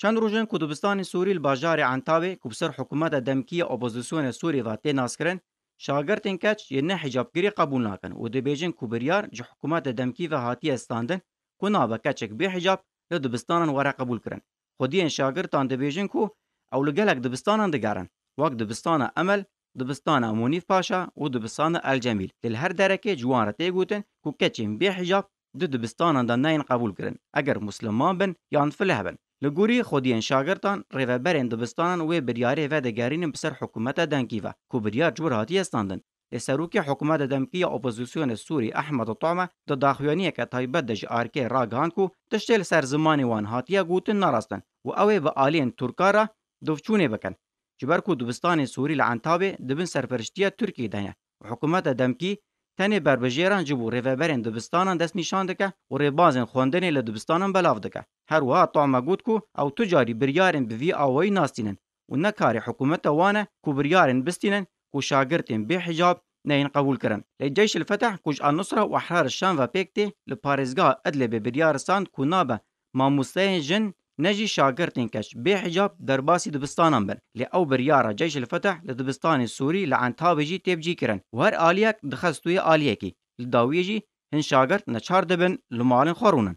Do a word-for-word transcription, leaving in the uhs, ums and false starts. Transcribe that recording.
Çend roj in ku dibistanên Sûrî li bajarê Entawê ku bi ser hikûmeta demkî ya opozisyonê Sûrî ve tê naskirin, şagirtên keç yê ne hicabgirî qebûl nakin û dibêjin ku biryar ji hikûmeta demkî ve hatiye standin ku nabe keçek bê hicab li dibistanan were qebûlkirin. Xwediyên şagirtan dibêjin ku ew li gelek dibistanan digerin, wek dibistana Emel, dibistana Munîf Paşa û dibistana El Cemîl. Lê li her derekê ji wan re tê gotin ku keçên bê hicab di dibistanan de neyên qebûlkirin, eger musliman bin yan fileh bin. Li gorî xwediyên şagirtan, rêveberên dibistanan wê biryarê vedigerînin bi ser hikûmeta demkî ve ku biryar ji wir hatiye standin. Lê serokê hikûmeta demkî ya opozisyonê Sûrî Ehmed Tuame di daxuyaniyeke taybet de ji Arikê ragihand ku tiştê li ser zimanê wan hatiye gotin ne rast in û ew ê bi aliyên Tirkan re dûvçûnê bikin. Ji ber ku dibistanên Sûrî li Entawê di bin serperiştiya Tirkiyê de ye û hikûmeta demkî tenê berbijêran ji bo rêveberên dibistanan destnîşan dike û rêbazên xwendinê li dibistanan belav dike. Her wiha Tuame got ku ew tu carî biryarên bi vî awayî nastînin û ne karê hikûmeta wan e ku biryarên bistînin ku şagirtên bê hicab neyên qebûlkirin. Lê Ceyş el Feteh ku ji Al Nusra û Ehrar Şam ve pêk tê, li parêzgeha Idlibê biryar stand ku nabe mamosteyên jin ne jî şagirtên keç bê hicab derbasî dibistanan bin. Lê ew biryara Ceyş el Feteh li dibistanên Sûrî li Entawê jî tê bicîkirin û her aliyek dixe stûyê aliyekî. Li dawiyê jî hin şagirt neçar dibin li malên xwe rûnin.